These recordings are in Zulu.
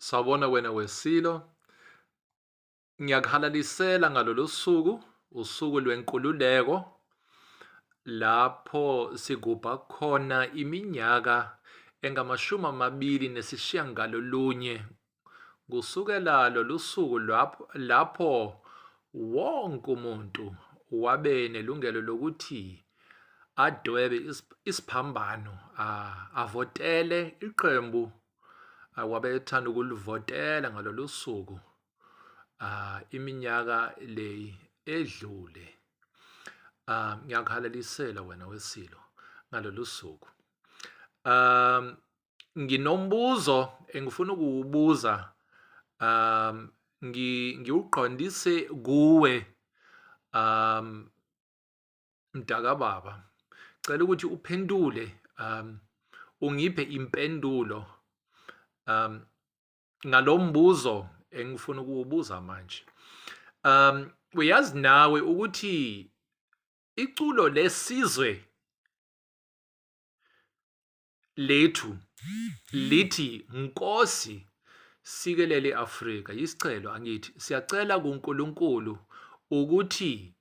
Sawubona wena weSilo. Ngiyakuhalalisela ngalolu suku, usuku lwenkululeko, lapho sigubha khona iminyaka engama-29 kusukela lolu suku lapho wonke umuntu wabe nelungelo lokuthi adwebe isiphambano, avotele iqembu wabe ethanda ukulivotela ngalolu suku iminyaka le edlule. Ngiyakuhalalisela wena weSilo ngalolu suku. Nginombuzo engifuna ukuwubuza ngiwuqondise kuwe mntakababa. Cela ukuthi uphendule ungiphe impendulo ngalo mbuzo engifuna ukuwubuza manje. Uyazi nawe ukuthi iculo lesizwe lethu lithi Nkosi sikelele iAfrika, yisicelo angithi siyacela kuNkulunkulu ukuthi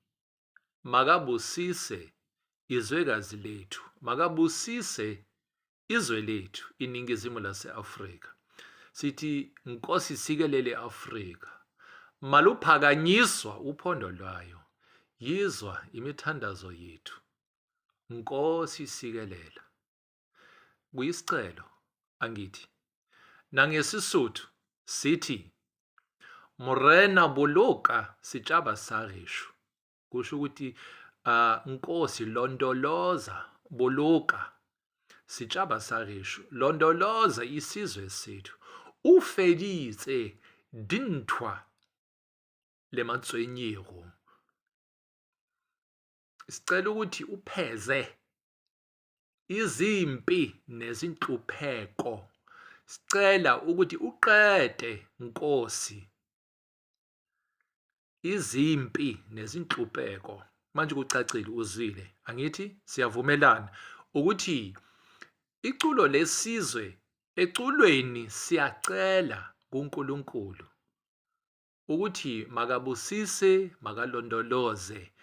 makabusise izwekazi lethu, makabusise izwe lethu iningizimu lase-Afrika. Sithi Nkosi sikelele Afrika, maluphakanyiswa uphondo lwayo, yizwa imithandazo yethu. Nkosi sikelela. Kuyisicelo angithi. NangesiSuthu sithi Morena boloka setjhaba sa gešo. Kusho ukuthi Nkosi londoloza, boloka setjhaba sa gešo, londoloza isizwe sethu, o feditse dintwa le matshwenyego. Sicela ukuthi upheze izimpi nezinhlupheko. Sicela ukuthi uqede Nkosi izimpi nezinhlupeko. Manje kucacile, uzwile angithi? Siyavumelana ukuthi iculo lesizwe, eculweni siyacela kuNkulunkulu ukuthi makabusise, makalondoloze,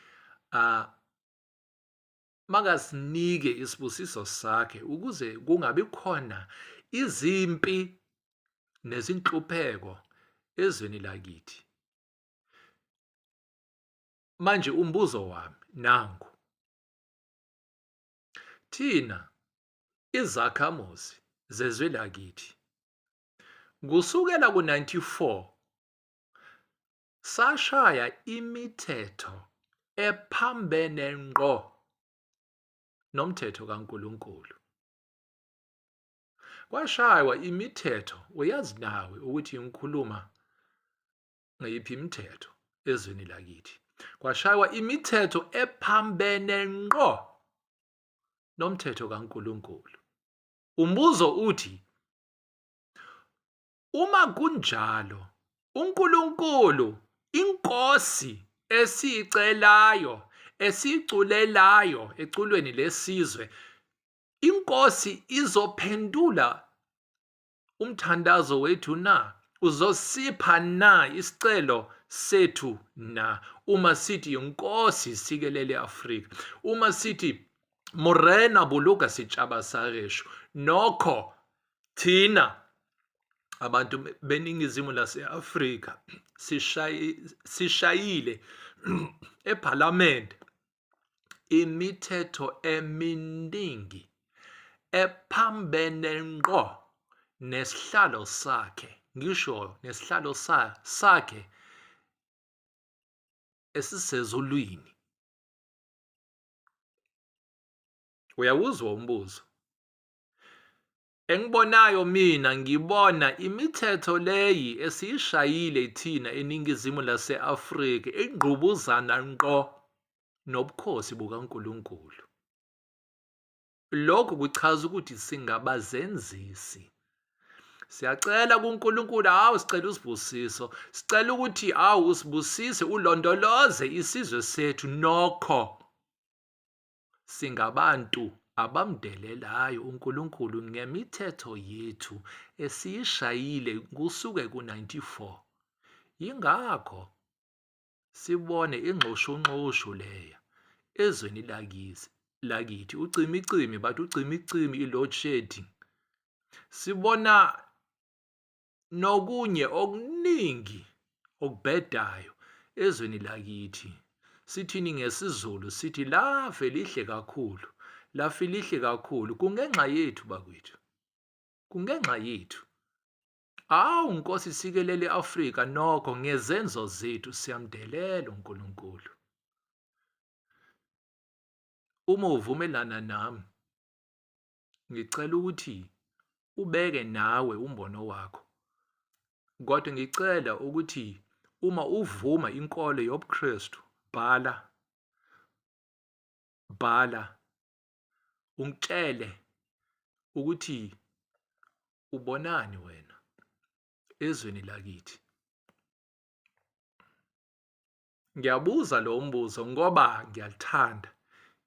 makasinike isibusiso sakhe ukuze kungabi khona izimpi nezinhlupheko ezweni lakithi. Manje umbuzo wami nangu, thina izakhamuzi zezwe lakithi kusukela ku-94 sashaya imithetho ephambene ngqo nomthetho kaNkulunkulu. Kwashaywa imithetho, uyazi nawe ukuthi ngikhuluma ngayiphi imithetho ezweni lakithi. Kwashaywa imithetho ephambene ngqo nomthetho kaNkulunkulu. Umbuzo uthi, uma kunjalo, uNkulunkulu inkosi esiyicelayo, esiyiculelayo eculweni lesizwe, inkosi izophendula umthandazo wethu na? Uzosipha na isicelo sethu na? Uma sithi inkosi sikelele Afrika, uma sithi Morena buluka sitshaba sareshu, nokho thina abantu beningizimu lase-Afrika sishayile ePhalamende imithetho eminingi ephambene ngqo nesihlalo sakhe, ngisho nesihlalo sakhe esisezulwini. Uyawuzwa umbuzo? Engibonayo mina ngibona imithetho leyi esiyishayile thina eningizimu lase-Afrika ingqubuzana ngqo nobukhosi bukaNkulunkulu. Lokhu kuchaza ukuthi singabazenzisi. Siyacela kuNkulunkulu, hawu sicela usibusiso, sicela ukuthi hawu usibusise ulondoloze isizwe sethu nokho singabantu abamdelelayo uNkulunkulu ngemithetho yethu esiyishayile kusuke ku-94. Yingakho sibone ingxushunxushu leya ezweni lakithi lakithi ucimicimi bathi ucimicimi i-load shedding. Sibona nokunye okuningi okubhedayo ezweni lakithi. Sithini ngesiZulu sithi lafe lihle kakhulu, lafe lihle kakhulu kungenxa yethu bakwethu. Kungenxa yethu. Awu Nkosi sikelele iAfrika nokho ngezenzo zethu siyamdelela uNkulunkulu. Uma uvumelana nami ngicela ukuthi ubeke nawe umbono wakho. Kodwa ngicela ukuthi uma uvuma inkolo yobuKristu bhala bhala ungitshele ukuthi ubonani wena ezweni lakithi. Ngiyabuza lo mbuzo ngoba ngiyalithanda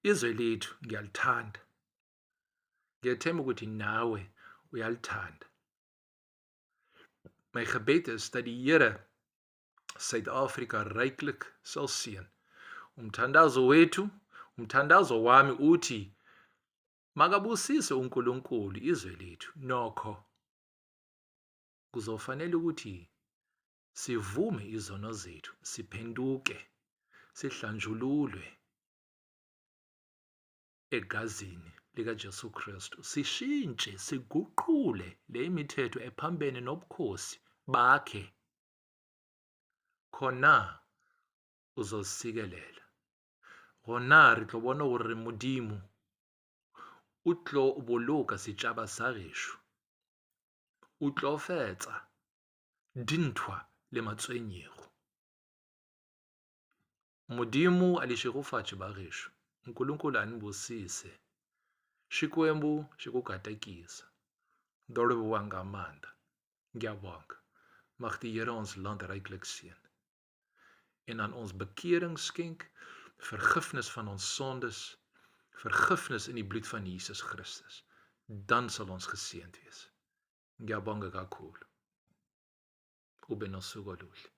izwe lethu, ngiyalithanda. Ngiyethemba ukuthi nawe uyalithanda. My gebed is dat die Here Suid-Afrika ryklik sal seën. Umthandazo wethu, umthandazo wami uthi makabusise uNkulunkulu izwe lethu. Nokho kuzofanele ukuthi sivume izono zethu, siphenduke, sihlanjululwe egazini likaJesu Kristu, sishintshe, siguqule le mithetho ephambene nobukhosi bakhe. Khona uzosikelela. Gona re tlo bona gore Modimo o tlo boloka setšaba sa gešo. O tlo fetsa dinthwa le matshwenyego. Modimo a le šegofatše ba gešo. Nkulunkulu a ni busise. Xikwembu xi ku katekisa. Ndo livhuwa nga maanḓa. Ngiyabonga. Mag die Here ons land ryklik seën en aan ons bekering skenk, vergifnis van ons sondes, vergifnis in die bloed van Jesus Christus. Dan sal ons geseënd wees. Ngiyabonga kakhulu. Ube nosuku oluhle.